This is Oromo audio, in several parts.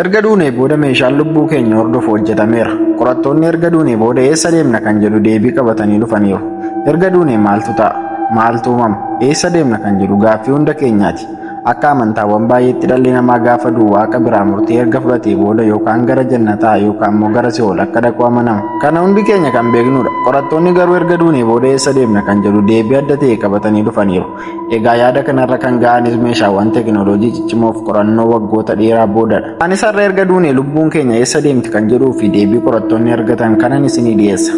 Erga duunee booda meeshaan lubbuu keenya hordofu hojjetameera. Qorattoonni erga duunee booda eessa deemna kan jedhu deebii qabatanii dhufaniiru. Erga duunee maaltu ta'a? Maaltu uumama? Eessa deemna kan jedhu gaaffii hunda keenyaati. Akka amantaawwan baay'eetti dhalli namaa gaafa du'u Waaqa biraa murtee erga fudhatee booda yookaan gara jannataa yookaan immoo gara si'ool akka dhaqu amanama. Kana hundi keenya kan beeknudha. Qorattoonni garuu erga duunee booda eessa deemna kan jedhu deebii adda ta'e qabatanii dhufaniiru. Egaa yaada kanarra kan ga'anis meeshaawwan teekinooloojii ciccimoof qorannoo waggoota dheeraa boodadha. Anis har'a erga duunee lubbuun keenya eessa deemti kan jedhuu fi deebii qorattoonni argatan kanan isinii dhiyeessa.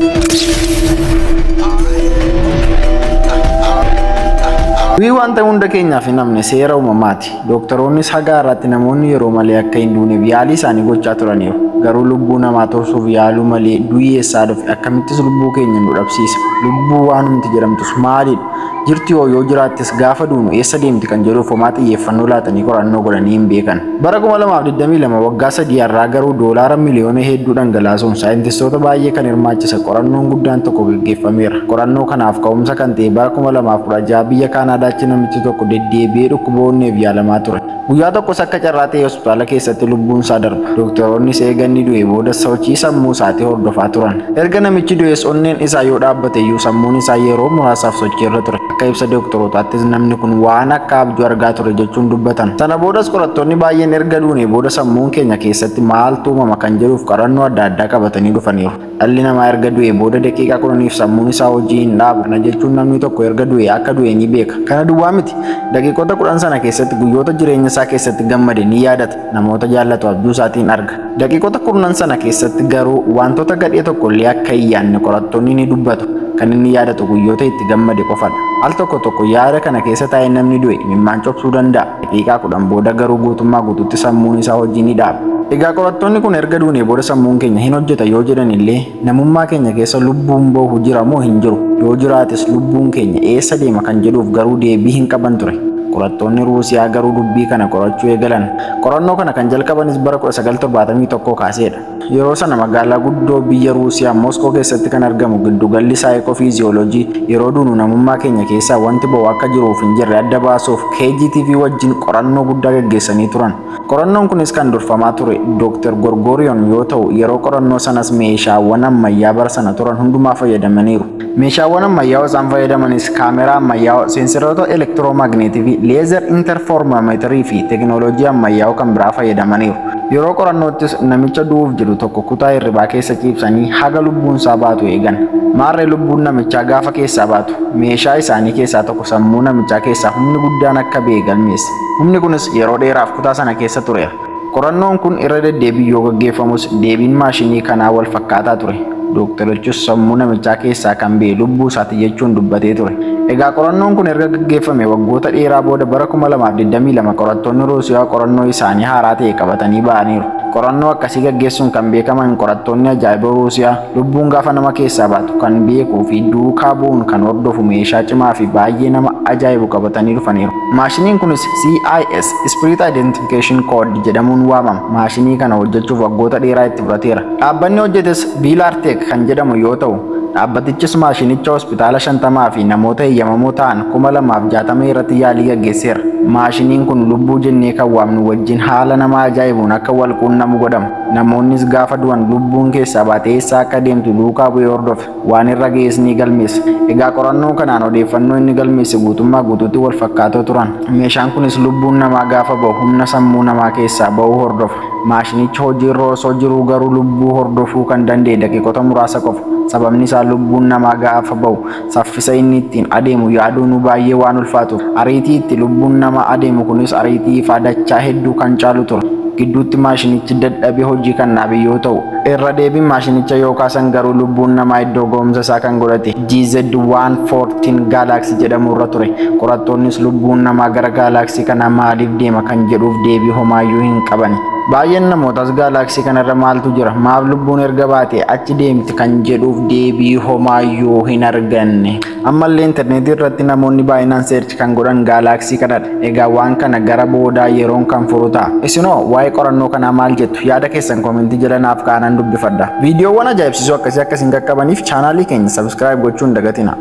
Du'i wanta hunda keenyaaf hin hafne seera uumamaati. Dooktaroonnis haga har'aatti namoonni yeroo malee akka hin duuneef yaalii isaanii gochaa turaniiru. Garuu lubbuu namaa tursuuf yaaluu malee du'i eessaa dhufe akkamittis lubbuu keenya nu dhabsiisa? Lubbuu waanumti jedhamtus maalidha? Jirti hoo yoo jiraattis gaafa duunu eessa deemti kan jedhuuf homaa xiyyeeffannoo laatanii qorannoo godhanii hin beekan. Bara 2022 waggaa 3 har'aa garuu doolaara miliyoona hedduu dhangalaasuun saayintistoota baay'ee kan hirmaachise qorannoon guddaan tokko gaggeeffameera. Qorannoo kanaaf ka'umsa kan ta'e bara 2016 biyya Kaanaadaatti namichi tokko deddeebi'ee dhukkuba onneef yaalamaa ture. Guyyaa tokkos akka carraa ta'ee hospitaala keessatti lubbuun isaa darba. Dooktaroonnis eega inni du'ee booda sochii sammuu isaatii hordofaa turan. Erga namichi du'ees onneen isaa yoo dhaabbate iyyuu sammuun isaa yeroo muraasaaf sochii irra ture. Akka ibsa dooktorootaattis namni kun waan akka abjuu argaa ture jechuun dubbatan. Sana boodas qorattoonni baay'een erga duunee booda sammuun keenya keessatti maaltu uumama kan jedhuuf qorannoo adda addaa qabatanii dhufaniiru. Dhalli namaa erga du'ee booda daqiiqaa 10f sammuun isaa hojii hin dhaabu. Kana jechuun namni tokko erga du'ee akka du'e ni beeka. Kana duwwaa miti. Daqiiqota 10 sana keessatti guyyoota jireenya isaa keessatti gammade ni yaadata. Namoota jaallatu abjuu isaatiin arga. Daqiiqota kurnan sana keessatti garuu wantoota gadhee tokko illee akka hin yaadne qorattoonni ni dubbatu. Kan inni yaadatu guyyoota itti gammade qofadha. Al tokko tokko yaada kana keessa taa'ee namni du'e imimmaan cobsuu danda'a. Daqiiqaa 10 booda garuu guutummaa guutuutti sammuun isaa hojii ni dhaaba. Egaa qorattoonni kun erga duunee booda sammuun keenya hin hojjeta yoo jedhan illee namummaa keenya keessa lubbuun bahu jira moo hin jiru? Yoo jiraates lubbuun keenya eessa deema kan jedhuuf garuu deebii hin qaban ture. Qorattoonni Ruusiyaa garuu dubbii kana qorachuu eegalan. Qorannoo kana kan jalqabanis bara 1971 kaaseedha. Yeroo sana magaalaa guddoo biyya Ruusiyaa Mooskoo keessatti kan argamu giddugalli saayikoofiiziyoolojii yeroo duunu namummaa keenya keessaa wanti ba'u akka jiruuf hin jirre adda baasuuf KGTV wajjin qorannoo guddaa gaggeessanii turan. Qorannoon kunis kan durfamaa ture Dr. Gorgoriyon yoo ta'u yeroo qorannoo sanas meeshaawwan ammayyaa bara sana turan hundumaa fayyadamaniiru. Meeshaawwan ammayyaa'oo isaan fayyadamanis kaameraa ammayyaa'oo, seenseroota elektiroomagneetii, leezer interformoomeetirii fi teekinooloojii ammayyaa'oo kan biraa fayyadamaniiru. Yeroo qorannoottis namicha du'uuf jedhu tokko kutaa hirribaa keessa ciibsanii haga lubbuun isaa baatu eegan. Maarree lubbuun namichaa gaafa keessaa baatu meeshaa isaanii keessaa tokko sammuu namichaa keessaa humni guddaan akka ba'e galmeesse. Humni kunis yeroo dheeraaf kutaa sana keessa tureera. Qorannoon kun irra deddeebiin yoo gaggeeffamus deebiin maashinii kanaa wal fakkaataa ture. Dookterichis sammuu namichaa keessaa kan ba'e lubbuu isaati jechuun dubbatee ture. Egaa qorannoon kun erga gaggeeffame waggoota dheeraa booda bara 2022 qorattoonni Ruusiyaa qorannoo isaanii haaraa ta'e qabatanii ba'aniiru. Qorannoo akkasii gaggeessuun kan beekaman qorattoonni ajaa'iba Ruusiyaa lubbuun gaafa nama keessaa baatu kan beekuu fi duukaa bu'uun kan hordofu meeshaa cimaa fi baay'ee nama ajaa'ibu qabatanii dhufaniiru. Maashiniin kunis CIS, Spirit Identification Code jedhamuun waamama. Maashinii kana hojjechuuf waggoota dheeraa itti fudhateera. Dhaabbanni hojjetes Viilaarteek kan jedhamu yoo ta'u, dhaabbatichis maashinicha hospitaala 50 fi namoota eeyyamamoo ta'an 2060 irratti yaalii gaggeesseera. Maashiniin kun lubbuu jennee kan waamnu wajjin haala nama ajaa'ibuun akka wal quunnamu godhama. Namoonnis gaafa du'an lubbuun keessaa baatee eessa akka deemtu duukaa bu'ee hordofa. Waan irra ga'es ni galmeessa. Egaa qorannoo kanaan odeeffannoo inni galmeesse guutummaa guutuutti wal fakkaatoo turan. Meeshaan kunis lubbuun namaa gaafa ba'u humna sammuu namaa keessaa ba'uu hordofa. Maashinichi hojiirra osoo jiruu garuu lubbuu hordofuu kan danda'e daqiiqota muraasa qofa. Sababni isaa lubbuun namaa gaafa ba'u saffisa inni ittiin adeemu yaaduunuu baay'ee waan ulfaatuuf. Ariitii itti lubbuun namaa adeemu kunis ariitii ifaa dachaa hedduu kan caalu ture. Gidduutti maashinichi dadhabee hojii kan dhaabe yoo ta'u, irra deebiin maashinicha yoo kaasan garuu lubbuun namaa iddoo ga'umsa isaa kan godhate GZ114 Galaxy jedhamu irra ture. Qorattoonnis lubbuun namaa gara gaalaaksii kanaa maaliif deema kan jedhuuf deebii homaayyuu hin qabani. Baay'een namootaas gaalaaksii kanarra maaltu jira? Maaf lubbuun erga baatee achi deemti kan jedhuuf deebii homaayyuu hin arganne. Ammallee intarneetii irratti namoonni baay'inaan search kan godhan gaalaaksii kanadha. Egaa waan kana gara boodaa yeroon kan furu ta'a. Isinoo waa'ee qorannoo kanaa maal jettu? Yaada keessan koomentii jala naaf kaa'anan dubbifadha. Viidiyoowwan ajaa'ibsiisoo akkasii akka isin qaqqabaniif chaanaalii keenya subscribe gochuu hin dagatina.